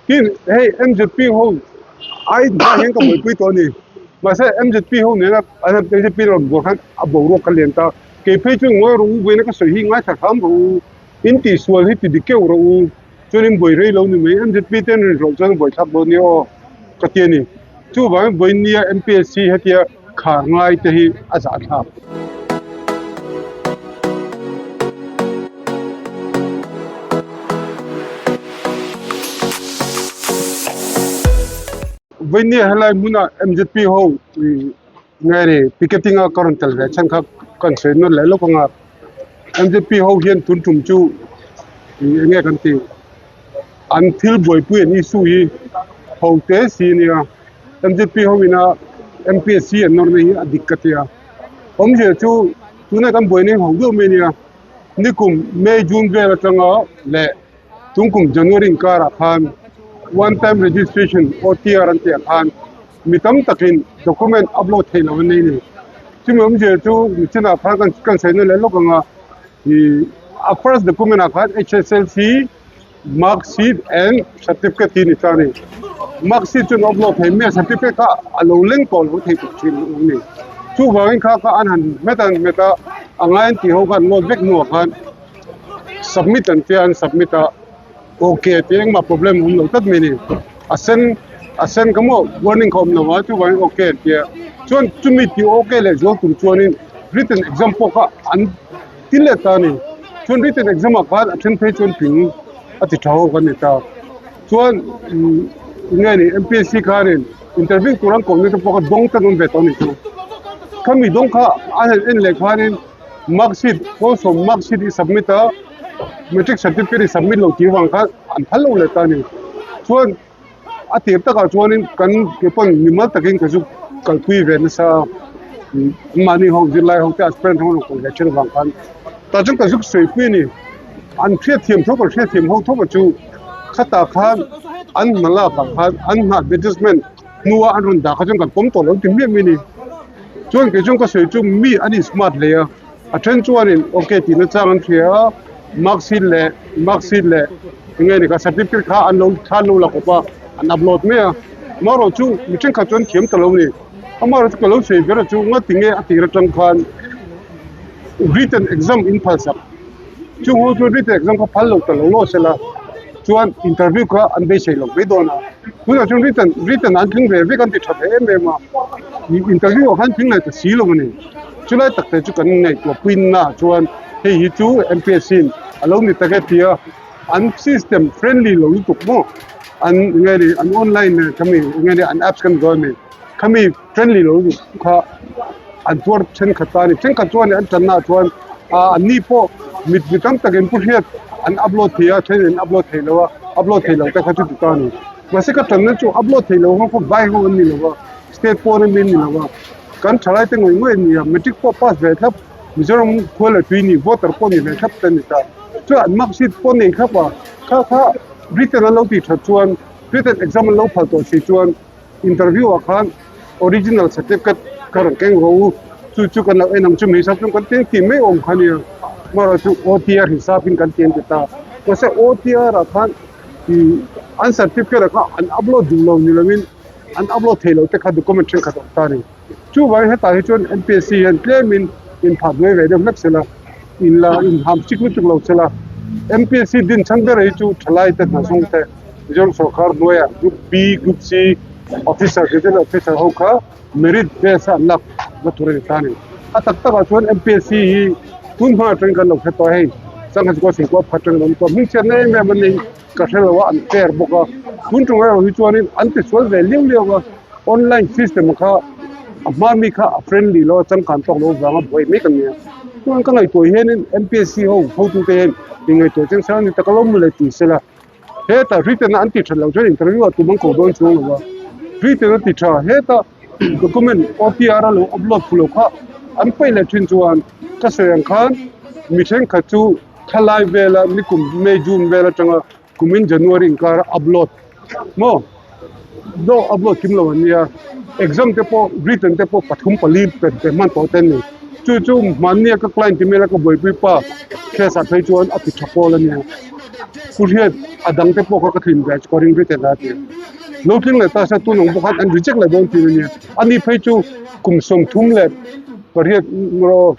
Tin, hei MZP ho ai hma hian ka buaipui tawh a ni. Mahse MZP ho nena an MZP rawn buai khan a boruak ka lian ta. Kei phei chu ngawi rawh u, vawiina ka sawi hi ngaithla hram rawh u, in tihsual hi ti dik keuh rawh u, chuan in buai rei lo ni mai. MZP te an rin rawh chuan a buaithlak dawn nia aw ka ti a ni. Chuvangin vawinia MPSC hetia khar ngai te hi a zahthlak. Vawinia helai hmuna MZP ho nge ni picketing a ka rawn tel ve chhan kha kan sawi nawt leh lawk ang a, MZP ho hian tun tum chu eng nge kan tih an thil buaipui an issue hi ho te si a nia MZP ho ina MPSC an nawrna hi a dik ka tia awmzia chu tuna kan buaina hi ho deuh mai a nia nikum May June vel atanga leh tungkum January inkarah khan one time registration OTR an tih ah khan mi tam takin document upload theih loh an nei a ni. Chumi awmzia chu michinah khan kan kan sawi na leh lawk ang a ih a first document ah khan H_S_L_C mark sheet and certificate tih a ni ta a ni. Mark sheet chu an upload thei mai a certificate kha a lo leng tawh lo thei tawh thin a ni. Chuvangin kha kha an han hmet a an hmet a a ngai an tih ho khan an load vek hnuah khan submit an tia an submit a. Ok tih engmah problem a awm lo tlat mai a ni a sen a sen kha maw warning kha a awm lo a chuvangin ok an tia chuan chumi tih ok leh zual tur chuanin written exam pawh kha an ti leh ta a ni chuan written exam ah khan a then phei chuan tling a ti tha ho kan ni ta chuan eng nge ni M_P_S_C khanin interview tur an kohna te pawh kha dawng te an awm ve tawh a ni chu khami dawng kha a han en leh khanin. Mark sheet kawlsawm mark sheet i submit a matric certificate i submit lo tih vang khan an phal lo leh ta a ni chuan a tir takah chuanin kan ke pawn mimal takin ka zu kalpui ve nasa a mahni ho zirlai ho te aspirant ho rawn kal ve thin avang khan tah chuan ka zuk sawi pui a ni an hriatthiam tho kan hriatthiam ho tho chu khatah khan an hna lak ah khan an hna advertisement hnua an rawn dah kha chuan kan pawm tawh lo ti miah mai a ni. Chuan kei chuan ka sawi chu mi an in smart hle a, a then chuanin ok tihna chang an hria a, mark sheet leh mark sheet leh eng nge ni kha certificate kha an lo thla an lo la kawp a, an upload mai a, amaherawh chu mi thenkhat chu an thiam ta lo a ni, amaherawh chu ka lo sawi ber a chu nga tinge a tir atang khan written exam in phal sak chung ho chuan written exam kha phal lo ta lo lawk sela chuan interview kha an beisei lo mai dawn a tunah chuan written written an tling ve vek an ti tha ve em em a interview ah khan tling leh ta si lo a ni chulai tak te chu kan ngaihtuah puina ah chuan hei hi chu M_P_S_C in a lo ni tak e tia an system friendly lo lutuk maw an eng nge ni an online khami eng nge ni an apps kan zawi mai khami friendly lo lutuk kha an tuar thenkhat ta a ni thenkhat chuan an tanna ah chuan ah an ni pawh mit mi tam takin pu hriat an upload thei a then an upload thei lo a upload thei lo te kha chu ti ta a ni mahse ka tanna chu upload thei lo ho kha vai ho an ni lo a state pawn ami an ni lo a kan thalai te ngawih ngawih an ni a matric pawh pass ve thlap Mizoram khua leh tui ni voter pawh ni ve thlap te an ni ta chuan an mark sheet pawh nei thlap a kha kha written an lo tih that chuan written exam an lo phal tawh si chuan. Interview ah khan original certificate ka rawn keng rawh u, chu chu kan lo en ang chu mi hisap chuan kan teng tih mai awm kha nia, amaherawh chu OTR hisap in kan ti an ti ta, mahse OTR ah khan ih an certificate ah khan an upload duh lo ni lovin an upload thei lo te kha document thenkhat a awm ta a ni, chuvangin hetah hi chuan MPSC hian tlemin inphah duai ve deuh hlek sela, inla inham chik lutuk lo sela, MPSC din chhan ber hi chu thalai te hna zawng te. Mizoram sorkar hnuaiah Group B, Group C officer gazetted officer ho kha merit base a an lak na tur a ni ta a ni. A tak takah chuan MPSC hi tun hma atangin kan lo hre tawh a hei Sangha Chukua Singkua phat atangin an awm tawh a hmingchhiatna em em an nei ka hre lo a an fair bawk a tun tum erawh hi chuanin an tisual ve liau liau a online system kha a hma mi kha a friendly lo a changkan tawk lo vanga buai mek an ni a chuan ka ngaihtuah hianin MPSC ho hotute hian inngaihtuah chiang sela ni tak a lo mu leh tih sela. Heta written a an ti tha lo chuan interview ah tum an ko dawn chuang lo a, written a ti tha heta document OTR a lo upload phu lo kha an paih leh thin chuan ka sawi ang khan mi thenkhat chu thlalai vela nikum May June vel atanga kumin January inkar a upload maw do upload kim lo an nia exam te pawh written te pawh pathum pali pe pe hman tawh te an ni chu chu hmannia ka client ti mela ka buaipui pa case ah phei chuan a ti tha pawl a nia. Pu Hriat a dang te pawh kha ka tlin ve scoring written a ti. Lo tling leh ta se tun ang bawk khan an reject leh dawn thin a nia. Ani phei chu kum 38 rawh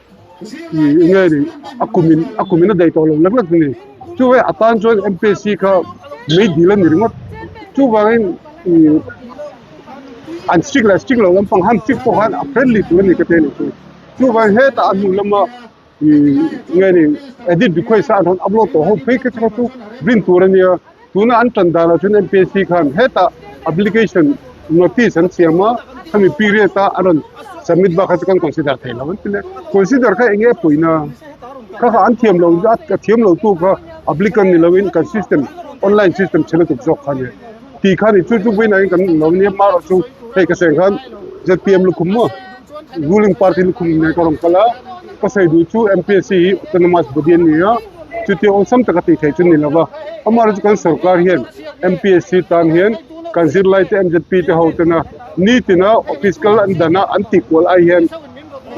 ih eng nge ni a kumin a kumin a daih tawh lo lek lek a ni. Chuvai a tan chuan MPSC kha mei dil a ni ringawt. Chuvangin ih an strict leh strict lo lampang han strict pawh khan a friendly tur a ni ka ti a ni chu. Chuvang hetah a hnu lama nge ni edit request a an rawn upload tawh ho phei kha chu chu rin tur a nia tuna an tan danah chuan MPSC khan hetah application notice an siam a khami period a an rawn submit bak kha chu kan consider thei lo an ti leh consider kha eng nge puihna kha kha an thiam lo a thiam lo tu kha applicant ni loin kan system online system chhe lutuk zawk kha a ni tih kha ni chu chu vawiinah hian kan lo nia hmarawh chu hei ka sawi ang khan zpm lukhum maw. Ruling party lukhum nen ka rawn kal a, ka sawi duh chu MPSC hi autonomous body a ni a, chutia awlsam taka tih theih chu ni lo va, amaherawhchu kan sorkar hian MPSC tan hian kan zirlai te MZP te ho tena nitina office kal an dan a an tih kual ai hian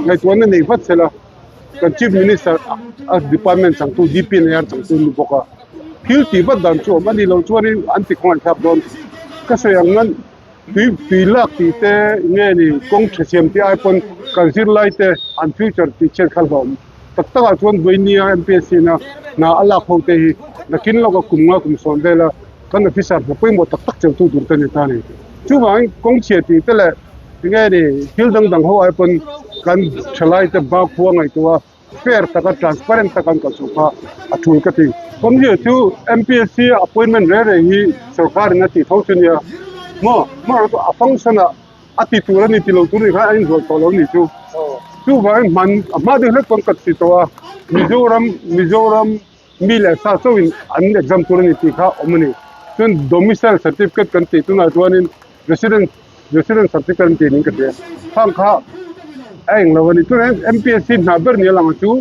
ngaihtuahna nei vat sela kan chief minister a department changtu DPNAR changtu ni bawk a, thil tih vat dan chu awm a ni lo chuanin an ti khawngaih thlak dawn ka sawi ang nan. Tui tui lak tih te nge ni kawng tha siam tih ai pawn kan zirlai te an future tih chhiat kha hlawm tak tak ah chuan Vawinia MPSC na hna a lak ho te hi nakin lawka kum nga kum sawn vel a kan officer hna pawimawh tak tak cheu tu tur te ni ta a ni. Chuvangin kawng chhia tih te leh nge ni thil dang dang ho ai pawn kan thalai te bak khua ngaihtuah a fair taka transparent taka an kalchhuah kha a tul ka ti. Awmzia chu MPSC appointment reng reng hi sorkarin a tih tho chu nia maw amaherawhchu a function ah a ti tur a ni ti lo tur ni khan a inrual tawh lo a nih chu. Chuvangin hman a hma deuh hlek pawn ka ti tawh a Mizoram Mizoram mi leh sa chauhin an exam tur a ni tih kha awm a ni. Chuan domicile certificate kan tih tunah chuanin resident resident certificate an tih niin ka hria. Khang kha a eng lo a ni. Tunah hian MPSC hna ber nia lang chu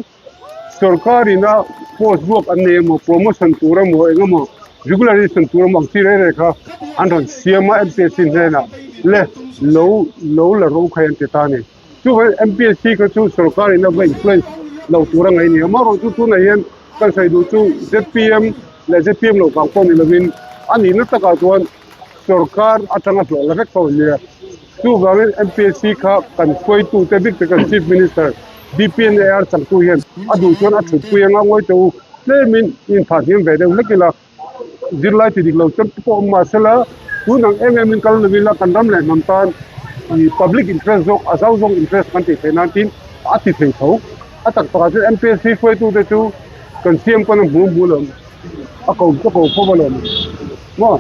sorkarin a post ruak an nei emaw promotion tur emaw eng emaw regularization tur emaw ang chi rei rei kha an rawn siam a MPSC hnenah le lo lo la ro khai an ti ta a ni. Chuvangin MPSC kha chu sorkarin a va influence lo tur a ngaih a ni. Amaherawhchu tunah hian kan sawi duh chu zpm leh zpm lo vang pawh ni lovin a nihna takah chuan sorkar atanga hlawh la vek tawh a nia. Chuvangin MPSC kha kan hruaitute bik te kan Chief Minister DPNAR changtu hian a duh chuan a thutpui anga ngawi teh u tlemin inphah hniam ve deuh hlek ila. Zirlai ti dik lo te pawh awm mah sela tun ang em em in kal lo ila kan ram leh hnam tan ih public interest zawk a zau zawng interest kan tih theih nan tin a ti thei tho. A tak takah chuan MPSC hruaitu te chu kan siam pawn a hmu hmu lo a ko ka ko fawp alawm maw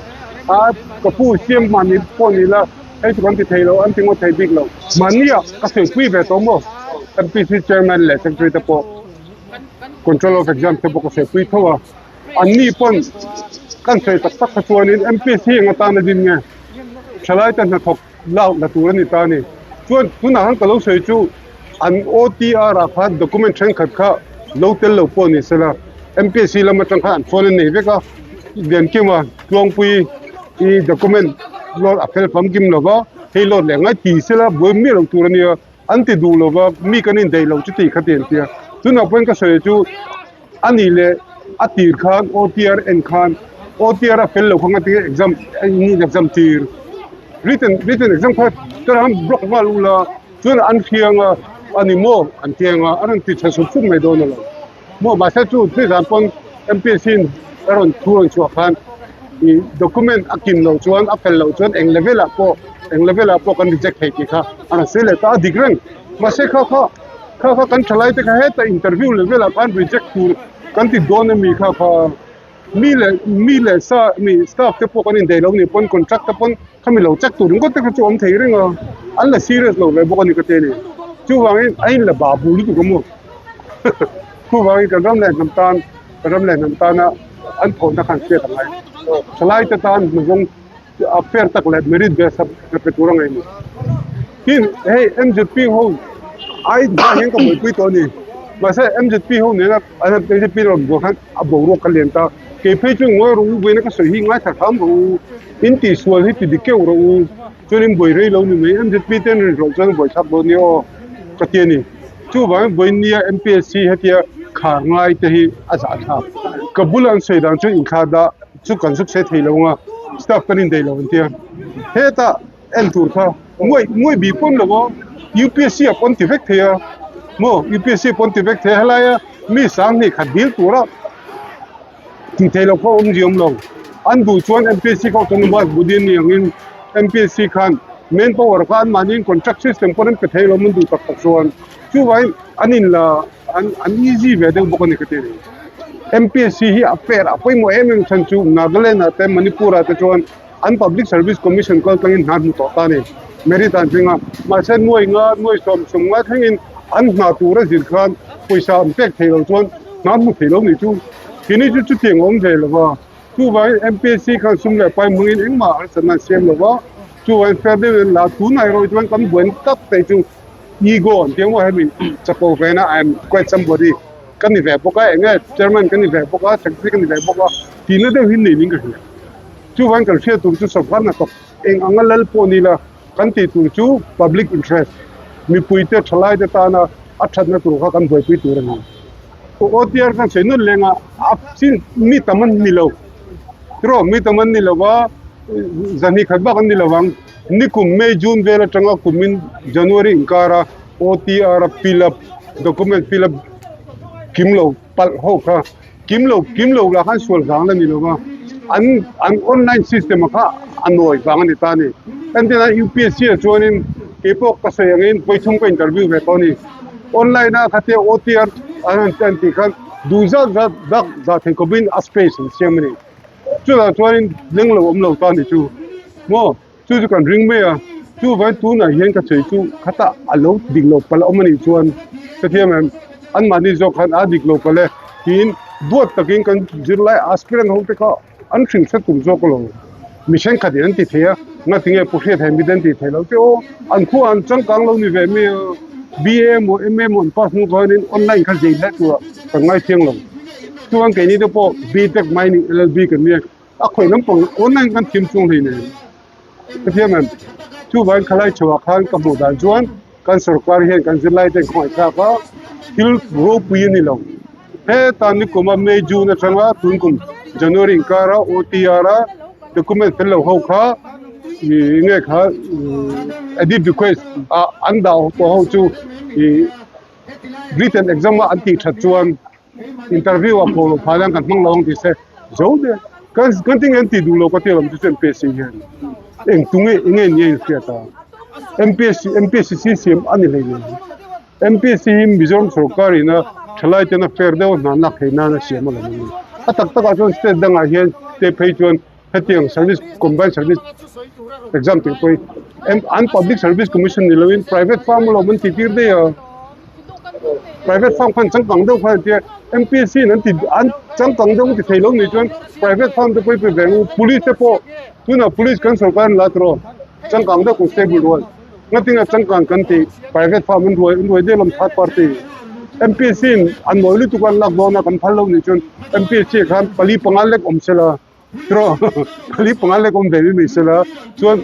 a ka pu siam mahni pawh ni la hei chu kan ti thei lo an ti ngawt thei bik lo. Mahnia ka sawi pui ve tawh maw MPC chairman leh secretary te pawh control of exam te pawh ka sawi pui tho a. An ni pawn kan sawi tak tak kha chuanin MPSC eng atana din nge thalai te hnathawk lak la tur a ni ta a ni. Chuan tunah khan ka lo sawi chu an OTR ah khan document thenkhat kha lo tel lo pawh ni sela MPSC lam atang khan an phone an nei vek a, Liankima Tluangpui i document load a fel famkim lova hei load leh ngai ti sela buai miah lo tur a nia. An ti duh lova mi kan indaih lo chu tih kha ti an tia. Tunah pawhin ka sawi chu a nih leh a tir khan OTR en khan OTR a fel lo kha nga tinge exam in exam tir written written exam kha ka ram block nghal ula chuan an hriang a a ni maw an ti ang a a rawn ti tha sup sup mai dawn alawm maw mahse chu nizan pawn MPSC in a rawn thu rawn chhuah khan ih document a kim loh chuan a fel loh chuan eng level ah pawh eng level ah pawh kan reject thei tih kha a rawn sawi leh ta a dik reng mahse kha kha kha kha kan thalai te kha heta interview level ah khan reject tur kan ti dawn ami kha kha mi leh mi leh sa mi staff te pawh kan indaih lo ni pawn contract te pawn khami lo check tur ringawt te kha chu awm thei reng a an la serious lo ve bawk a ni ka ti a ni chuvangin a in la babu lutuk a maw chuvangin kan ram leh hnam tan kan ram leh hnam tana an thawhna khan hriat a ngai thalai te tan hna zawng a fair tak leh merit based a pe tur a ngaih a ni. Tin, hei MZP ho ai hma hian ka buaipui tawh a ni. Mahse MZP ho nena MZP rawn buai khan a boruak ka lian ta. Kei phei chu ngawi rawh u, vawiina ka sawi hi ngaithla hram rawh u, in tihsual hi ti dik keuh rawh u, chuan in buai rei lo ni mai. MZP te an rinhlawh chuan buai thlak dawn nia aw ka ti a ni. Chuvangin vawiin nia MPSC hetia khar ngai te hi a zahthlak. Ka bula an sawi dan chu inthla dah chu kan zuk se thei lo ang a, staff kan indaih lo an tia. Hetah en tur kha nguai nguai bih pawn lo aw, UPSC ah pawn ti vek thei a maw, UPSC ah pawn ti vek thei a, helaia mi sang hnih khat dil tura tih theih loh kha awm zia awm lo. An duh chuan MPSC kha autonomous body a ni angin MPSC khan manpower kha anmahniin contract system pawn an pe thei lo an duh tak tak chuan chuvangin an inla an an easy ve deuh bawk a ni ka ti a ni. MPSC hi a fair a pawimawh em em chhan chu Nagaland ah te Manipur ah te chuan an Public Service Commission kal tlangin hna hmu tawh ta a ni. Merit an tling a, mahse nuai nga nuai sawm sawm nga thlengin an hna tur a zir khan pawisa an pek theih loh chuan hna hmu thei lo ni chu kini chu chutiang a awm ve lo va. Chuvangin MPSC khan sum leh pai hmangin engmah harsatna an siam lo va, chuvangin fair deuhin an la a, tunah erawh hi chuan kan buaina tak te chu ego an ti ang hemi chapo vena I am quite somebody ka ni ve bawk a, enge chairman ka ni ve bawk a, secretary ka ni ve bawk a tihna deuh hi nei niin ka hria. Chuvangin kan hriat tur chu sawrkar hnathawk eng anga lal pawh ni la kan tih tur chu public interest mipuite thalaite tana a thatna tur kha kan buaipui tur a ni. OTR kan sawi nawlh leng a, a chin mi tam an ni lo tiraw mi tam an ni lo va zahnih khat bak an ni lo vang nikum May June vel atanga kumin January inkara OTR a fill up document fill up kim lo palh ho kha kim lo kim lo lah khan sual vang la ni lo va an an online system a kha a nawi vang a ni ta a ni entirna UPSC ah chuanin keipawh ka sawi angin vawithum ka interview ve tawh a ni online a khatia OTR an han an tih khan duh zat zat zak zah thei khawpin a space an siam a ni chutah chuanin leng lo awm lo ta a ni chu maw. Chu chu kan ring mai a, chuvangin tunah hian ka sawi chu khatah a lo dik lo palh a awm a nih chuan ka thiam em, anmahni zawk khan a dik lo palh e tiin duat takin kan zirlai aspirant ho te kha an hring hre tum zawk lo. Mi thenkhatin an ti thei a, ngatinge pu hriat hei miten ti thei lo te aw, an khuaah an changkang lo ni ve mai a, BA emaw MA emaw an pass hnu khanin online kha zei hle turah kan ngaithiang lo. Chuan keini te pawh BTech Mining LLB kan nia. A khawih lampang online kan thiam chuang hlei nen ka thiam em chuvangin khalai chhoah khan ka hmuh dan chuan kan sorkar hian kan zirlai ten khawngaih thlak a thil ropui a ni lo heta nikum a May June atanga tun kum January inkara OTR a document fel lo ho kha ih nge kha edit request ah an dah tawh ho chu ih written exam a an tih that chuan Interview ah pawh loh phah hian kan hmang lo ang tih se zo de kan kan ti nge an tih duh lo ka ti alawm chu chu MPSC hian eng tu nge eng nge ni a inhriat a MPSC MPSC si siam a ni hlei nen MPSC hi Mizoram sorkar ina thalai tena fair deuh a hna lak theih nan a siam alawm a ni a tak takah chuan state dangah hian te phei chuan hetiang service combined service exam tih pawh hi an public service commission ni loin private firm alawm an tih tir daih a private firm khan changkang deuh khan an tia M_P_S_C in an ti an changkang deuh an ti thei lo nih chuan private firm te pawh hi pe ve ang u police te pawh tunah police kan sorkar an la tawh changkang deuh constable rual ngatinge changkang kan tih private firm an ruai an ruai daih alawm third party M_P_S_C in an nawi lutuk a an lak dawn a kan phal lo nih chuan M_P_S_C ah khan pali panga lek awm sela. Tiraw pali panga lek awm ve mai mai sela chuan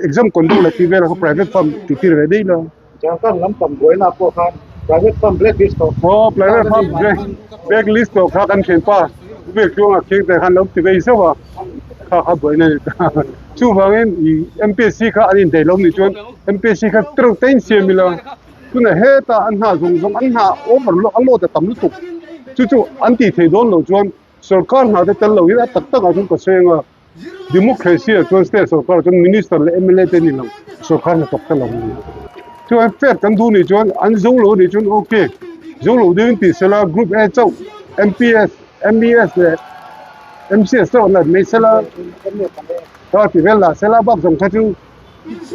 exam conduct leh tih velah kha private firm tih tir ve daih la. Jharkhand lam tam buaina pawh khan private firm black list tawh. Aw private firm black list tawh kha kan thianpa Vek Tluanga Kheng te khan lo ti vei zauh a kha kha buaina a ni ta. Chuvangin ih MPSC kha an indaih lo nih chuan MPSC kha tereuh te in siam ila tunah hetah an hna zawng zawng an hna over a load a tam lutuk chu chu an tih theih dawn loh chuan Sorkar hna te tel lo hi a tak tak ah chuan ka sawi ang a, democracy ah chuan state sorkar ah chuan minister leh mla te ni lo sorkar hna thawk tel ang a ni. Chuan fair kan duh nih chuan an zo lo nih chuan ok zo lo deuhin tih sela group A chauh MPS, MES leh MCS chauh an la mai sela kha ti vel lah sela bak zawng kha chu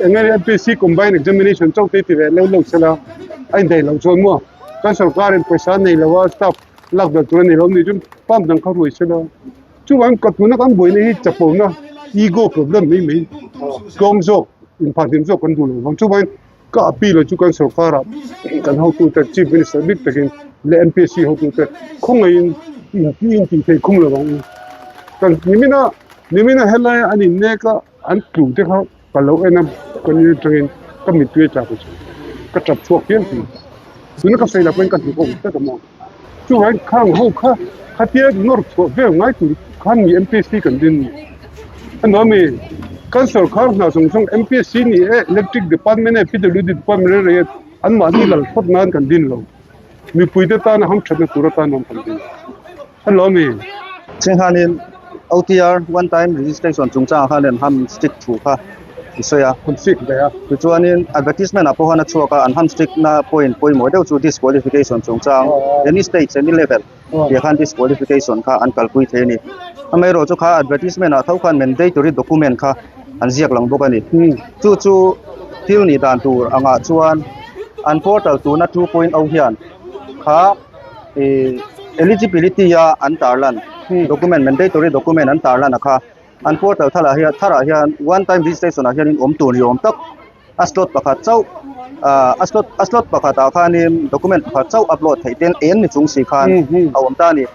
eng nge MPSC combined examination chauh te ti ve lo lo sela a indaih loh chuan maw kan sorkarin pawisa nei lo a staff lak ber tur a ni lo ni chu pump dang kha ruai sela chuvang ka tuna kan buaina hi chapona ego problem mai mai tlawm zawk inphahhlim zawk kan duh lo vang chuvangin ka appeal ah chu kan sorkar ah kan hotute chief minister bik takin leh M_P_S_C hotute khawngaihin in intih theih khum lo vang kan nimina nimina helai an innek a an tlu te kha Ka lo en a, ka ni atangin ka mittui a tla ta chu ka tap chhuak hial thei. Tuna ka sawi lah pawhin ka hnuk a awm tlat a maw. Chuvangin khang ho kha khatia nawr chhuah vel ngai tur khan mi MPSC kan din ni. A nuam i, kan sorkar hna zawng zawng MPSC ni e, Electric Department e, PWD Department e rei e, anmahni lal phawt nan kan din lo. Mipuite tana hamthatna tur atan awm kan din. A nuam i. Chenghanin OTR, One Time Registration, chungchangah khan an ham strict thu kha i sawi a. Hun strict ve a. Tichuanin advertisement ah pawh khan a chhuak a, an ham strict na point pawimawh deuh chu disqualification chungchang, any stage, any level tih khan disqualification kha an kalpui thei a ni. Amaherawhchu kha advertisement ah tho khan mandatory document kha an ziak lang bawk a ni. Chu chu thil nih dan tur angah chuan an portal tuna 2.0 hian kha ih eligibility a an tarlan document mandatory document an tarlan a kha an portal tharah hian tharah hian one time registration ah hianin awm tur ni awm tak a slot pakhat chauh ah a slot a slot pakhat ah khanin document pakhat chauh upload theih ten en ni chung si khan a awm ta a ni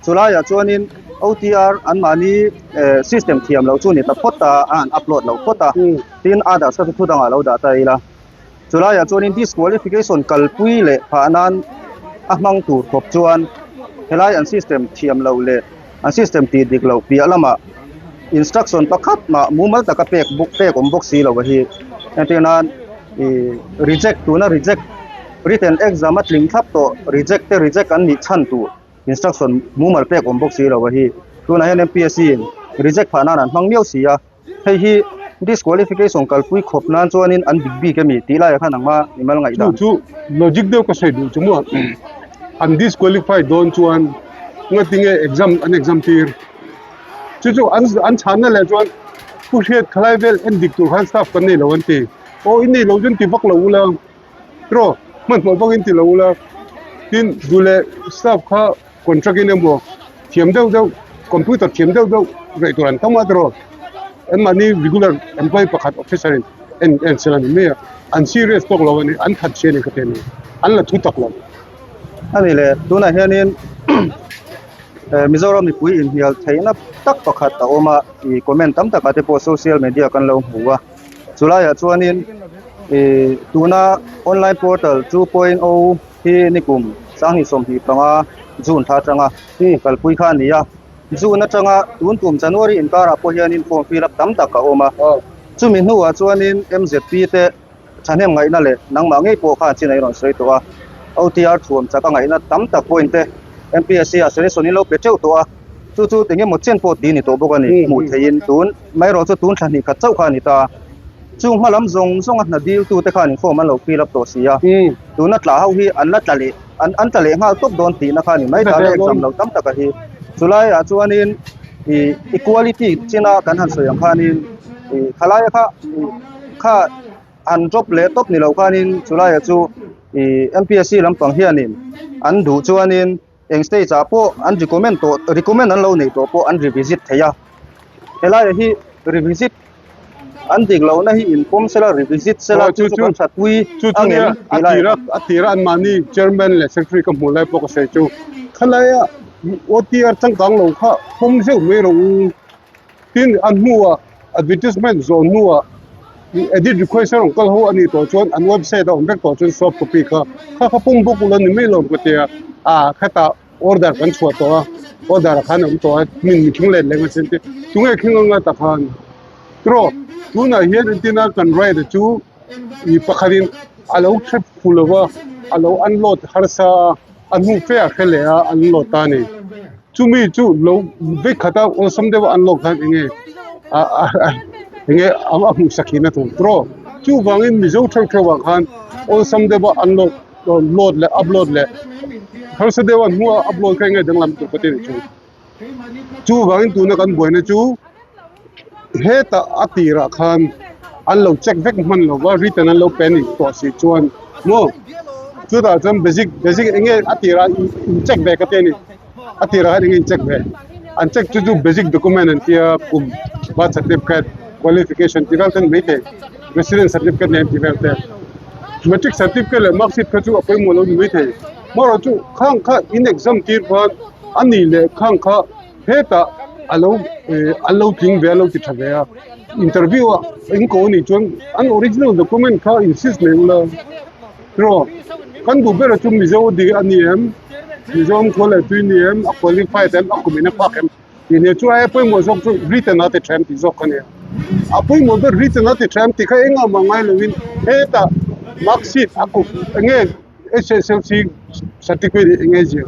chulaiah chuanin O_T_R anmahni eh system thiam loh chu ni ta phawt a a han upload loh phawt a tin others kha chu thu dangah lo dah ta ila. Chulaiah chuanin disqualification kalpui leh phah nan a hmang tur khawp chuan helai an system thiam loh leh an system tih dik loh piah lamah instruction pakhat mah mumal taka pek bawk pek awm bawk si lo a hi. Entir nan ih reject tuna reject written exam a tling thlap tawh reject te reject an nih chhan tur instruction mumal pek awm bawk si lo a hi. Tunah hian MPSC in reject phah nan an hmang miau si a. Hei hi disqualification kalpui khawp nan chuanin an dik bik emi tih laiah khan angma mimal ngaihdan. Chu chu logic deuh ka sawi duh chu maw an disqualify dawn chuan ngatinge exam an exam tir chu chu an an chhanna leh chuan pu hriat khalai vel en dik tur khan staff kan nei lo an ti aw in nei lo chuan ti vak lo ula tiraw hmanhmawh vak in ti lo ula tin duh leh staff kha Contract in emaw thiam deuh deuh computer thiam deuh deuh rei tur an tam a tiraw anmahni regular employee pakhat officer in en en sel a ni mai a an serious tawk lo a ni an that si a ni ka ti a ni an la thu tak lo. A ni le tunah hianin Mizoram mipui inhnial theihna tak pakhat a awm a ih comment tam takah te pawh social media kan lo hmu a chulaiah chuanin ih tuna online portal 2.0 hi nikum 2025 June thla atanga kalpui kha a ni a, June atanga tun tum January inkarah pawh hianin form fill up tam tak a awm a, chumi hnuah chuanin MZP te thahnem ngaihna leh nangmah ngei pawh khan chin a rawn sawi tawh a, OTR thuam chak a ngaihna tam tak point te MPSC ah suggestion in lo pe teuh tawh a, chu chu engemaw chen pawh ti ni tawh bawk a ni, hmuh theihin tun mai erawh chu tun thla hnih khat chauh kha a ni ta. Chung hma lam zawng zawnga hna diltute khan form an lo fill up tawh si a, tuna tla ho hi an la tla leh an an tla leh nghal tawp dawn tihna kha a ni mai ta le exam lo tam taka hi. Chulaiah chuanin ih equality china kan han sawi ang khanin ih khalaia kha ih kha han drop leh tawp ni lo khanin chulaiah chu ih MPSC lampang hianin an duh chuanin eng stage ah pawh an recommend tawh recommend an lo neih tawh pawh an revisit thei a helaiah hi revisit an dik lohna hi inpawm sela revisit sela chu chu kan thatpui chu chu nia a tira a tira an mahni chairman leh secretary ka hmuh lai pawh ka sawi chu khalaia OTR changkang lo kha pawm zeuh mai rawh u Tin, a hnuah advertisement zawh hnuah edit request a rawn kal ho a nih tawh chuan an website a awm vek tawh chuan soft copy kha kha kha pawm bawk ula ni mai lo ka ti a, ah khatah order kan chhuah tawh a, order ah khan a awm tawh a, min mi thleng let leng a sin te tunge thleng anga ta khan tiraw tunah hian entirna kan write a chu mi pakhatin a lo hre fu lo va, a lo unload harsa a. A hnu fe a hre leh a, an lawt ta a ni. Chumi chu lo vei khat a, awlsam deuh a an lawk khan enge enge a hmuh sak hin a tur tawh. Chuvangin Mizo theuh theuh ah khan awlsam deuh a an lawt load leh upload leh harsa deuh a hnua upload kha enge danglam tur ka ti nih chu. Chuvangin tuna kan buaina chu hetah a tirah khan an lo check vek hman lo va written an lo pe anih tawh si chuan maw chutah chuan basic basic eng nge a tirah in check ve ka ti a ni a tirah khan eng nge in check ve an check chu chu basic document an tia kum birth certificate qualification tih vel te an mai thei resident certificate nen tih vel te matric certificate leh marksheet kha chu a pawimawh lo ni mai thei marawh chu khang kha in exam tir khan a nih leh khang kha hetah a lo eh an lo tling ve a lo ti tha ve a interview ah in ko anih chuan an original document kha insist nei ula tiraw kan duh ber ah chu mizo dik a ni em Mizoram khua leh tui ni em, a qualified em, a kum in a phak em tih nia chu aia pawimawh zawk chu written a ti tha em tih zawk kha nia. A pawimawh ber written a ti tha em tih kha engah mah ngai loin hetah mark sheet a kum enge HSLC certificate enge ziak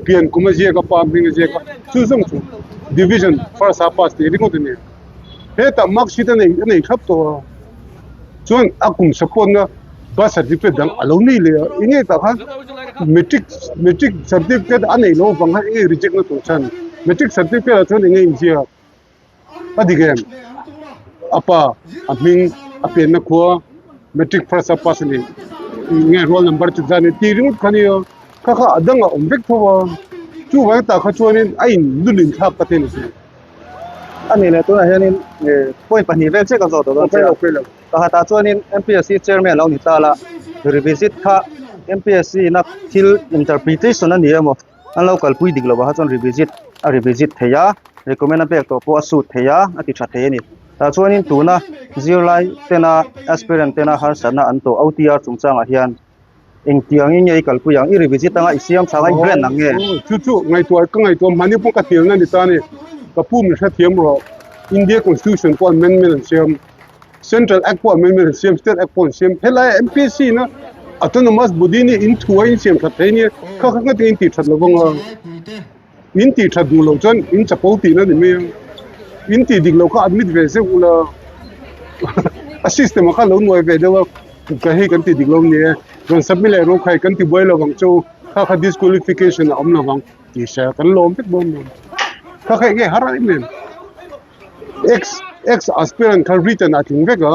pian kum a ziak a pa hming a ziak a chu zawng chu division first a pass tih ringawt a nia. Hetah mark sheet a nei a nei thlap tawh a chuan a kum support na birth certificate dang a lo nei leh a enge tah khan matric matric certificate a neih loh avang khan enge reject na tur chhan matric certificate ah chuan enge inziak a dik em a pa a hming a pianna khua matric first a pass a ni nge roll number chu zan tih ringawt kha nia kha kha a dangah awm vek tho a chuvang tah kha chuanin a in lun inthlak ta thei nise. Ani leh tunah hianin point pahnih vel chiah kan zawh tawh dawn che a. Pakhatah chuanin MPSC chairman lo ni ta la, revisit kha MPSC ina thil interpretation a ni emaw an lo kalpui dik lo ah kha chuan revisit a revisit thei a, recommend a pek tawh pawh a suit thei a, a ti tha thei a ni. Tah chuanin tuna zirlai tena aspirant tena harsatna an tawh OTR chungchangah hian Engtiangin nge i kalpui ang? I revisit anga i siam chhang a, i brand ang nge? Chu chu ngaihtuah ka ngaihtuah mahni pawh ka tirna ni ta a ni. Ka pu min hrethiam rawh. India Constitution pawh amendment an siam, Central Act pawh amendment an siam, State Act pawh an siam. Helai MPSC ina autonomous body nia in thu a in siam that thei nia, kha kha ngatinge in tih that lo vang a? In tih that duh loh chuan in chapo tihna ni mai a, in tih dik loh kha admit ve zeuh ula a system ah khan lo nuai ve deuh a, ka hei kan tih dik lo ni e, rawn submit leh rawh khai kan ti buai lo vang chu kha kha disqualification a awm lo vang tih hria kan lawm vek dawn lo, kha kha eng nge har em em ex ex aspirant kha written a tling vek a,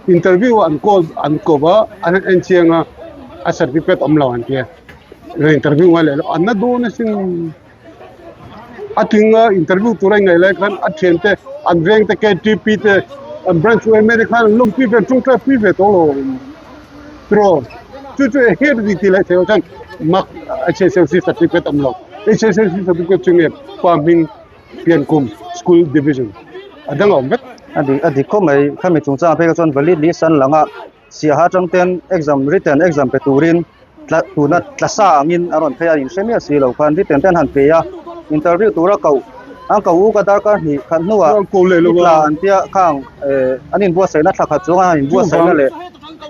interview ah an call an ko va an han en chiang a, a certificate awm lo an tia. Interview ngai leh lo an na dawn asin a tling a interview tur a ingaih lai khan a thian te an veng te KTP te an branch yma te khan an lawmpui ve tawngtai pui ve tawh lo tiraw chu chu eng nge tih leh theih loh chuan mak HSLC certificate awm lo HSLC certificate chu nge pa hming pian kum school division a dang a awm vek. A dik a dik khawp mai khami chungchang ah phei kha chuan valid list an lang a. Siaha atang ten exam written exam pe turin tla tuna tla sa angin a rawn phei a inhre miah si lo khan written te an han pe a interview tura koh an ko uk a darkar hnih khat hnuah i tla an tia khang eh an inbuatsaihna thla khat chunga an inbuatsaihna leh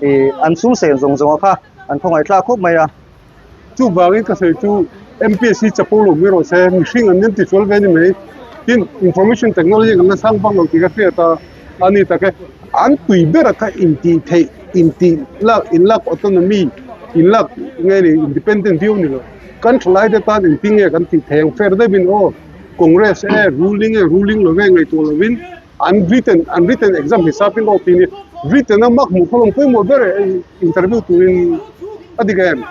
ih an sum sen zawng zawng a kha an khawngaih thlak khawp mai a. Chuvangin ka sawi chu MPSC chapo lo mai rawh se mihring an inti sual ve a ni mai. Tin, information technology kan la sang vak lo tih ka hriat a, a ni tak e. An tui ber a kha intih theih, intih lak, inlak autonomy, inlak nge ni independent viau ni lo. Kan thalai te tan engtin nge kan tih theih ang fair deuhin aw Congress e, ruling e, ruling lo ve ngaihtuah lovin an written, an written exam hisapin aw tih ni. Written a mark hmuh kha lawng pawimawh ber e interview turin. A dik em?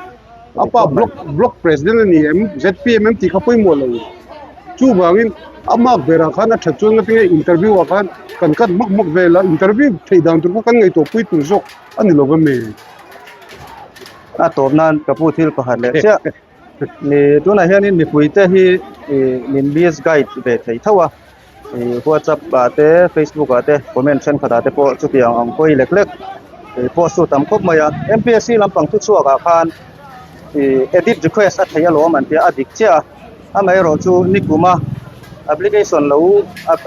A pa block block president a ni em? ZPM em tih kha pawimawh lo. Chuvangin a mark berah khan a that chuan ngatinge interview ah khan kan cut hmak hmak vel a, interview theih dan tur kha kan ngaihtuah pui tur zawk a ni lo va mi? A tawp nan ka pu thil pakhat leh chiah. Ni tunah hianin mipuite hi ih min misguide ve thei tho a. Ih whatsapp ah te facebook ah te comment thenkhat ah te pawh chutiang ang pawi lek lek ih post tu tam khawp mai a MPSC lampang thu chhuak ah khan ih edit request a theih alawm an tia a dik chiah a amaherawh chu nikuma application lo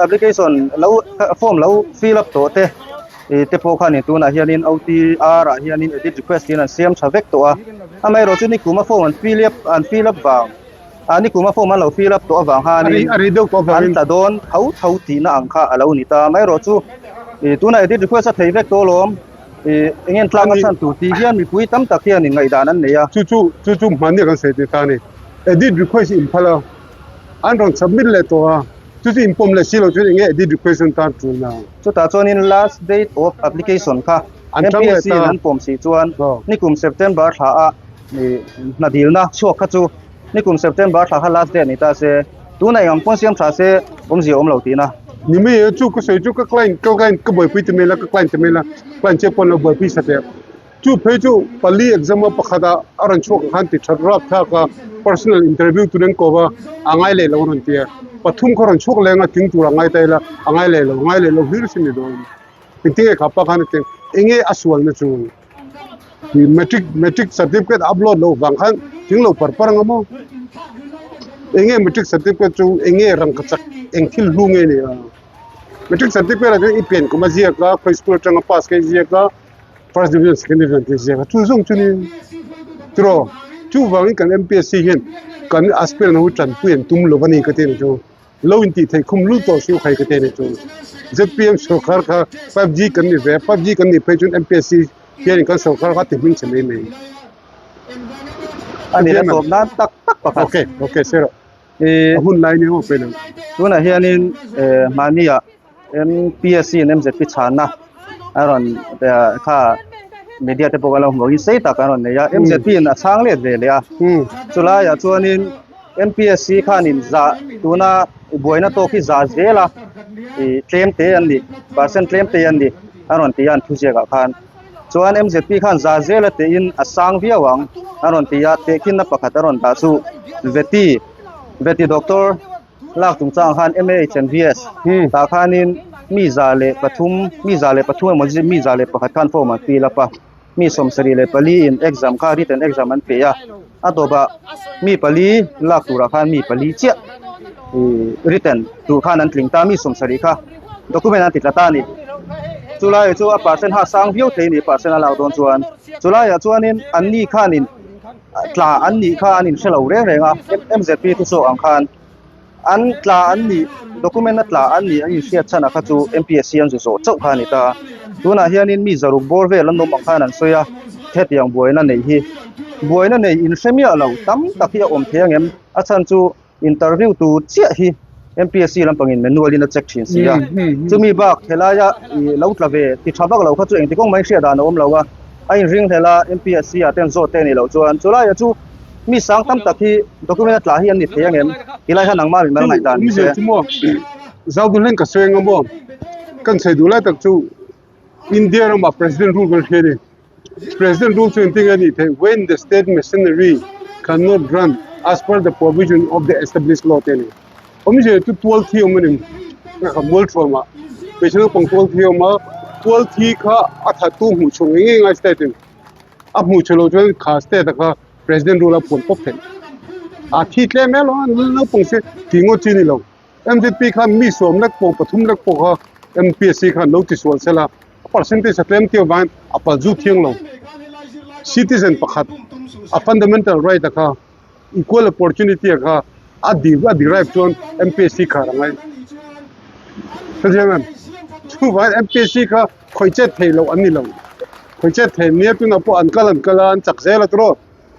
application lo form lo fill up tawh te ih te pawh khanin tunah hianin OTR ah hianin edit request tiin an siam tha vek tawh a amaherawh chu nikuma form an fill up an fill up vang. A ni kuma form an lo fill up tawh avang hanin an tla dawn tho tho tihna ang kha a lo ni ta. Amaherawh chu ih tunah edit request a thei vek tawh alawm. Ih eng nge tlak a chhan tur tih hian mipui tam tak hian in ngaihdan an nei a. Chu chu chu chu hmanni kan sawi tih ta a ni. Edit request in phal a, an rawn submit leh tawh a, chu chu inpawm leh si lo chuan eng nge edit request an tan tul na. Chutah chuanin last date of application kha MPSC in an pawm si chuan nikum September thla a ih hna dilna chhuak kha chu Nikum September thla kha last day a ni ta se, tunah eng ang pawn siam tha se awmzia a awm lo tihna. Ni mai e, chu ka sawi chu ka client ka client ka buaipui ti mai la, ka client ti mai la, client che pawn lo buaipui sa teh. Chu phei chu pali exam a pakhat ah a rawn chhuak ang khan ti that rap thlak a, personal interview tur an ko va, a ngai leh lo a rawn ti a, pathum kha rawn chhuak leng a tling tur a ngai ta ila, a ngai leh lo, a ngai leh lo hlir sin ni dawn. Engtin nge kha pa khan a ti, eng nge a sualna chu? Matric matric certificate upload loh vang khan tling lo par par ang a maw? Enge matric certificate chu enge rangkachak eng thil hlu nge ni a? Matric certificate ah chuan i pian kum a ziak a, khawi school atanga pass kha i ziak a, first division second division tih a ziak a, chu zawng chu ni tiraw? Chuvangin kan MPSC hian kan aspirant ho hi tanpui an tum lo a ni ka ti ang chu. Lo intih theih khum lut tawh suh khai ka ti a ni chu. ZPM sorkar kha 5G kan ni ve a, 5G kan nih phei chuan MPSC hianin kan sorkar kha a ti hming chhe mai mai. A ni la tawp nan tak tak pakhat. Okay, okay sir. A hun lai ni ho pe lo. Tunah hianin mahnia MPSC in MZP chhanna a rawn kha media te pawh kan lo hmu angin sei tak an rawn nei a. MZP in a chhang let ve leh a. Chulaiah chuanin MPSC khanin za tuna buaina tawk hi za zel a ih tlem te an ni percent tlem te an ni a rawn ti a an thuziakah khan. Chuan MZP khan za zel a tehin a sang viau ang a rawn ti a, tehkhinna pakhat a rawn dah chu Veti Veti Doctor lak chungchang khan MAHNVS tah khanin mi 103 mi 103 emaw mi 101 khan form an fill up a, mi 74 in exam kha written exam an pe a, a tawpah mi pali lak turah khan mi pali chiah ih written tur khan an tling ta mi 70 kha document an ti tla ta a ni. Chulaiah chu a percent ha sang viau thei a ni percent a lak dawn chuan chulaiah chuanin anni khanin tla an nih kha an inhre lo reng reng a MZP thu zawk ang khan an tla an nih document a tla an nih an inhriat chhan ah kha chu MPSC an zu zawh chauh kha a ni ta tunah hianin mi zaruk bawr vel an awm ang khan an sawi a hetiang buaina neih hi buaina nei inhre miah lo tam tak hi a awm thei angem a chhan chu interview tur chiah hi MPSC lampangin manual in a check thin si a chumi bak helaia ih lo tla ve ti tha vak lo kha chu engti kawng mai hriat dan a awm lo a a inring hlel a MPSC ah ten zawt te a nih loh chuan chulaiah chu mi sang tam tak hi document a tla hi an ni thei angem tilai khan nangmah min mal ngaih dan ni se. Zau duhlen ka sawi anga maw kan sawi duh lai tak chu India ramah president rule kan hria a ni. President rule chu engtin nge a nih theih? When the state machinery cannot run as per the provision of the established law te a ni. Awmzia chu tual thi awm a ni ka mual thuam ah hmeichhe naupang tual thi a awm a, tual thi kha a thattu hmuh chhuah ngei ngei ngai state in a hmuh chhuah loh chuan kha state ah kha president rule a puan pawp theih. A thi tlem em a naupang se tih ngawt chi a ni lo. MZP khan mi sawm lek pawh pathum lek pawh kha MPSC khan lo tisual sela a percentage a tlem tir avangin a pal zu thiang lo. Citizen pakhat a fundamental right a kha equal opportunity a kha a a derive chuan MPSC khar a ngai. Hrethiam em? Chuvangin MPSC kha khawi chet thei loh an ni lo. Khawi chet thei nia tunah pawh an kal an kal a an chak zel a tiraw.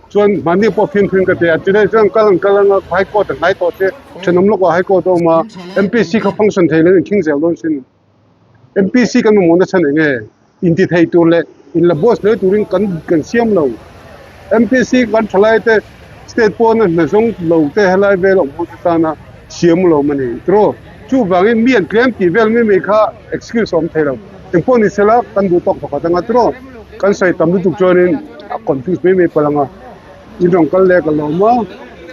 Chuan mahni pawh fimkhur ka ti a, chulai chuan kal an kal anga high court a hnai tawh che thenawm lawkah high court a awm a, MPC kha function thei lo in khing zel dawn sin. MPC kan mamawh na chhan eng nge? Inti thei tur leh inla boss hle turin kan kan siam lo. MPC kan thalai te state pawna hna zawng lo te helai vel a awm ho te tana siam lo awm a ni tiraw? Chuvangin mi an tlem tih vel mai mai kha excuse a awm thei lo. Engpawh ni sela kan duh tawk pakhat anga tiraw? Kan sawi tam lutuk chuanin a confuse mai mai palh ang a, in rawn kal leh ka lawm a,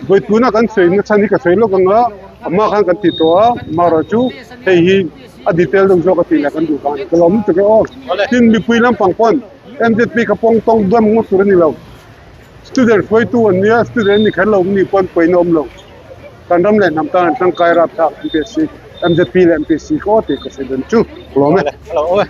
vawi tuna kan sawi na chhan hi ka sawi lawk ang a, a hma khan kan ti tawh a, amaherawh chu hei hi a detail deuh zawk a tih leh kan duh vang a ni, ka lawm lutuk e aw. Tin, mipui lampang pawn MZP kha pawng tawng duam ngawt tur a ni lo, student hruaitu an nia, student ni kher lo ni pawn pawina awm lo, kan ram leh hnam tan an tangkai rapthlak MPSC, MZP leh MPSC ka aw tih ka sawi dawn chu, ka lawm e.